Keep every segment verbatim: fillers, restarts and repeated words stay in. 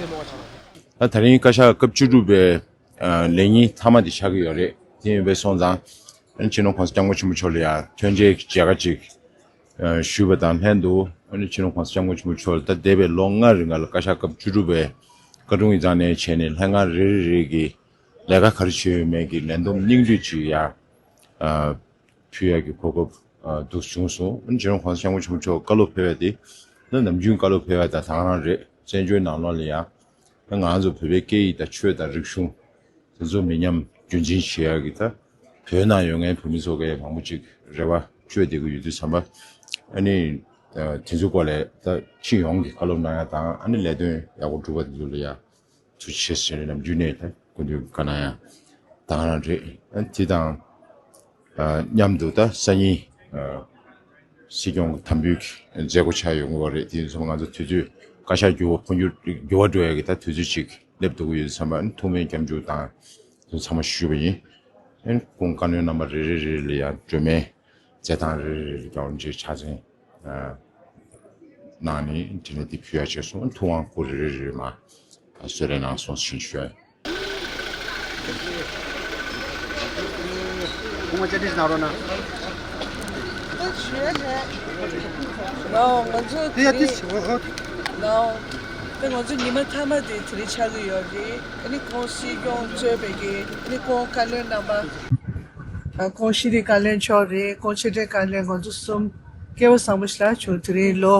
ད་དེ་རིང་བཀའ་ཤག་སྐབས་བཅུ་དྲུག་པའི་ཨ་ལས་ཉིན་མཐའ་མ་དེ་ཆགས་ཀྱི་ཡོད་རེད། དེ་ཡིན་པས་སོང་ཙང་ཨ་ནི་སྤྱི་ནོར་༸གོང་ས་༸སྐྱབས་མགོན་ཆེན་པོ་མཆོག་ལ་ཡང་ཐུགས་རྗེ་མཇལ་ཁ་ཅིག་ཨ་ཞུས་པ་དང་ལྷན་དུ། ཨ་ནི་སྤྱི་ནོར་༸གོང་ས་༸སྐྱབས་མགོན་ཆེན་པོ་མཆོག་ལ་ད་འདས་པའི་ལོ་ལྔ་རིང་ལ་བཀའ་ཤག་སྐབས་བཅུ་དྲུག་པའི་བཀའ་དྲུང་ཡིག་ཚང་ནས་བྱས་ནས་ལྷན་ཁང་རེ་རེ་རེ་གི་ལས་ཀ་ག་རེ་བྱས་ཡོད་མེད་ཀྱི་ལས་བསྡོམས་སྙིང་བསྡུས་ཅིག་ཡང་ཨ་ཕུལ་ཡག་གི་གོ་སྐབས་ཨ་འདུག་བྱུང་སོང་། ཨ་ནི་སྤྱི་ནོར་༸གོང་ས་༸སྐྱབས་མགོན་ཆེན་པོ་མཆོག་བཀའ་སློབ་ཕེབས་པ་དེ་ནི་ནམ་རྒྱུན་བཀའ་སློབ་ཕེབས་པ་དང་དེ་ག་རང་རེད། བཙན་བྱོལ་ནང་ལོགས་ལ་ཡང་ང་ཚོ་བོད་པའི་སྐད་ཡིག་དང་ཆོས་དང་རིག་གཞུང་དེ་ཚོ་མི་ཉམས་རྒྱུན་འཛིན་བྱེད་ཡག་གི་ད་བོད་ནང་ཡོད་མཁན་བོད་མི་ཚོ་གས་མང་པོ་ཅིག་རེ་བ་བཅོལ་བསྡད་ཀྱི་ཡོད་དུས་ཙམ་པ། ཨ་ནི་ཨ་དེ་ཚོའི་སྐོར་ལ་ད་སྤྱི་ཡོངས་ཀྱི་བཀའ་སློབ་གནང་ཡག་དང་། ཨ་ནི་ལས་དོན་ཡག་པོ་སྒྲུབ་པ་དེ་ཚོ་ལ་ཡང་ཐུགས་རྗེ་ཆེ་ཟེར་ནས་ནམ་རྒྱུན་ནས་ད་སྐུ་མདུན་བཀའ་གནང་ཡག་དེ་ག་རང་རེད། ཨ་དེ་དང་ཨ་མཉམ་དུ་ད་སང་ཉིན་ཨ་སྲིད་སྐྱོང་གི་དམ་འབུལ་གྱི་མཛད་སྒོ་ཆགས་ཡོང་གི་ཡོད་རེད། དེ་ཡིན་ཙང་ང་ཚོ་དུས་ཚོད་བཀའ་ཤག་འགྱུར་བ་འཕོ་འགྱུར་འགྱུར་བ་འགྲོ་ཡག་གི་ད་དུས་ཚོད་ཅིག་སླེབས་འདུག་གི་ཡོད་ཙང་། ཨ་ནི་ཐུགས་སྨོན་སྐྱབས་འཇུག་དང་དེ་ཚང་མ་ཞུས་པ་ཡིན། ཨ་ནི་སྐུ་ངོ་བཀའ་བློན་རྣམ་པ་རེ་རེ་རེ་རེ་ལ་ཡང་སྒྲོལ་མའི་མཛད་སྟངས་རེ་རེ་རེ་རྒྱལ་བ་རིན་པོ་ཆེ་ཕྱག་འཚལ་ཨ་གནང་ནས་དེ་ནས་འདི་ཕུལ་ཡག་བྱས་སོང་། ཐུབ་དབང་སྐུ་རེ་རེ་རེ་མར་གསོལ་རས་གནང་སོང་ཞེས་ཞུ་ཡ་ཡིན། ལའོ། ང་ཚོ་དེ་རིང་ལའོ། དེ་ང་ཚོ་ཉི་མ་མཐའ་མ་དེ་དེ་རིང་ཆགས་ཀྱི་ཡོད་རེད། ཨ་ནི་ཁོང་སྲིད་སྐྱོང་གཙོས་པའི་གི་ཨ་ནི་ཁོང་བཀའ་བློན་རྣམ་པ། ཁོང་ཤེས་རིག་བཀའ་བློན་མཆོག་རེད། ཁོང་ཕྱི་དྲིལ་བཀའ་བློན། ང་ཚོ་གསུམ་སྐལ་བ་བཟང་པོ་ཞིག་ལ་བྱུང་། དེ་རིང་ལོ་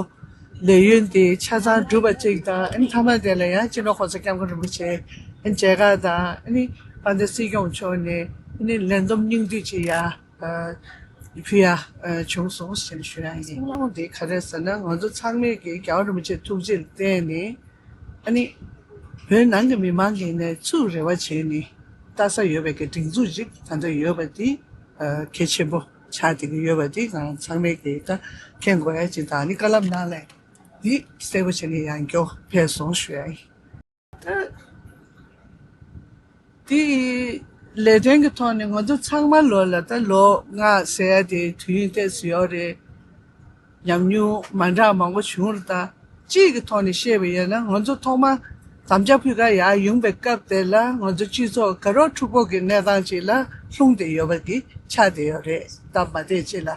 ལས་ཡུན་དེ་ཆ་ཚང་གྲུབ་པ་གཅིག་དང་། ཨ་ནི་མཐའ་མ་དེ་ལ་ཡང་སྤྱི་ནོར་༸གོང་ས་༸སྐྱབས་མགོན་རིན་པོ་ཆེ་ཨ་ནི་མཇལ་ཁ་དང་། ཨ་ནི་དཔལ་ལྡན་སྲིད་སྐྱོང་མཆོག་ནས་ཨ་ནི་ལས་བསྡོམས་སྙིང་བསྡུས་ཅིག་ཡ་ཨ་ཕུལ་ཡ་ཨ་བྱུང་སོང་ཞེས་ཞུ་ཡ་ཡིན། སེམས་ནང་དེ་ག་རེ་ཟེར་ན། ང་ཚོ་ཚང་མས་ཀྱི་རྒྱལ་བ་རིན་པོ་ཆེའི་ཐུགས་རྗེ་ལ་བརྟེན་ནས། ཨ་ནི་བོད་ནང་གི་མི་མང་གིས་ནས་ཚུར་རེ་བ་བྱས་ནས་ལྟ་ས་ཡོད་པའི་གི་སྒྲིག་འཛུགས་ཅིག་ད་ལྟ་ཡོད་པ་དེ་ཨ་གལ་ཆེན་པོ་ཆགས་བསྡད་ཀྱི་ཡོད་པ་དེ་ང་ཚང་མས་ཀྱིས་ད་མཁྱེན་དགོས་ཡ་ཅིག་དང་། ཨ་ནི་བཀའ་སློབ་གནང་ལས་འདི་གསལ་པོ་བྱས་ནས་ཡང་བསྐྱར་ཕེབས་སོང་ཞུ་ཡ་ཡིན། ད་དེ་ལས་དོན་གྱི་ཐོག་ནས་ང་ཚོ་ཚང་མ་ལོ་ལ་ད་ལོ་ལྔ་ཟེར་ཡ་དེ་དུས་ཡུན་ཏོག་ཙམ་ཡོད་རེད། ཉམས་མྱོང་མ་འདྲ་མང་པོ་བྱུང་རེད། ད་སྤྱིའི་གི་ཐོག་ནས་བཤད་པ་ཡིན་ན། ང་ཚོ་ཐོག་མ་དམ་བཅའ་ཕུལ་ག་ཡར་ཡོང་པའི་སྐབས་དེ་ལ་ང་ཚོ་སྤྱི་ཚོགས་དགའ་རབ་འཁྲུག་པོ་གི་གནས་སྟངས་ཅིག་ལ་ལྷུང་བསྡད་ཡོད་པ་གི་ཆགས་བསྡད་ཡོད་རེད། སྟབས་མ་བདེ་ཅིག་ལ།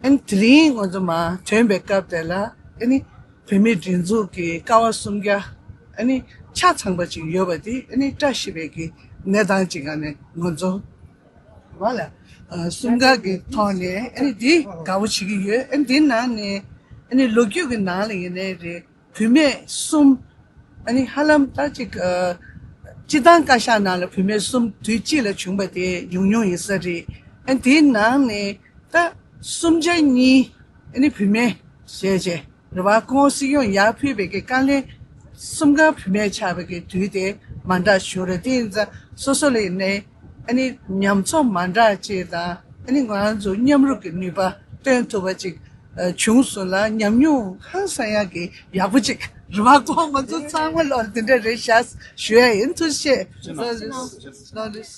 ཨ་ནི་དེ་རིང་ང་ཚོ་མར་ཐོན་པའི་སྐབས་དེ་ལ། ཨ་ནི་བོད་མིའི་སྒྲིག་འཛུགས་ཀྱི་ཀ་བ་སུམ་བརྒྱ་ཨ་ནི་ཆ་ཚང་པ་ཅིག་ཡོད་པ་དེ་ཨ་ནི་བཀྲ་ཤིས་པའི་གི་གནས་སྟངས་ཅིག་ག་ནས་ང་ཚོ་བ་ལ་ཨ་སུམ་བརྒྱ་གི་ཐོག་ནས་ཨ་ནི་འདི་དགའ་བོ་བྱེད་ཀྱི་ཡོད། ཨ་ནི་འདི་ནང་ནས་ཨ་ནི་ལོ་རྒྱུས་ཀྱི་ནང་ལ་ཡིན་ནའི་རེད། བུད་མེད་གསུམ། ཨ་ནི་ཧ་ལམ་ད་ཅིག་ཨ་སྤྱི་བཏང་བཀའ་ཤག་ནང་ལ་བུད་མེད་གསུམ་དུས་གཅིག་ལ་བྱུང་པ་དེ་ཉུང་ཉུང་ཡིན་ས་རེད། ཨ་ནི་དེའི་ནང་ནས་ད་གསུམ་ཆ་གཉིས་ཨ་ནི་བུད་མེད་བྱས་བྱས་རེད་བ། ཁོང་སྲིད་སྐྱོང་ཡར་ཕུལ་བའི་གི་བཀའ་བློན་གསུམ་ཀ་བུད་མེད་ཆགས་པའི་གི་དུས་དེ་མ་འདྲ་བྱུང་རེད། དེ་ཡིན་ཙང་སོ་སོ་ལ་ཡིན་ནའི་ཨ་ནི་ཉམས་ཚོར་མ་འདྲ་ཅིག་དང་། ཨ་ནི་ང་རང་ཚོ་མཉམ་རུབ་ཀྱི་ནུས་པ་སྟོན་ཐུབ་པ་ཅིག་ཨ་བྱུང་སོང་ལ། ཉམས་མྱོང་ཧང་སང་ཡག་གི་ཡག་པོ་ཅིག་རེད་བ། ཁོང་ང་ཚོ་ཚང་མ་ལོར་དེ་འདྲ་རེད་ཤག་ཞུ་ཡ་ཡིན། ཐུགས་རྗེ་ཆེ། ལོ་ལིས། ལོ་ལིས།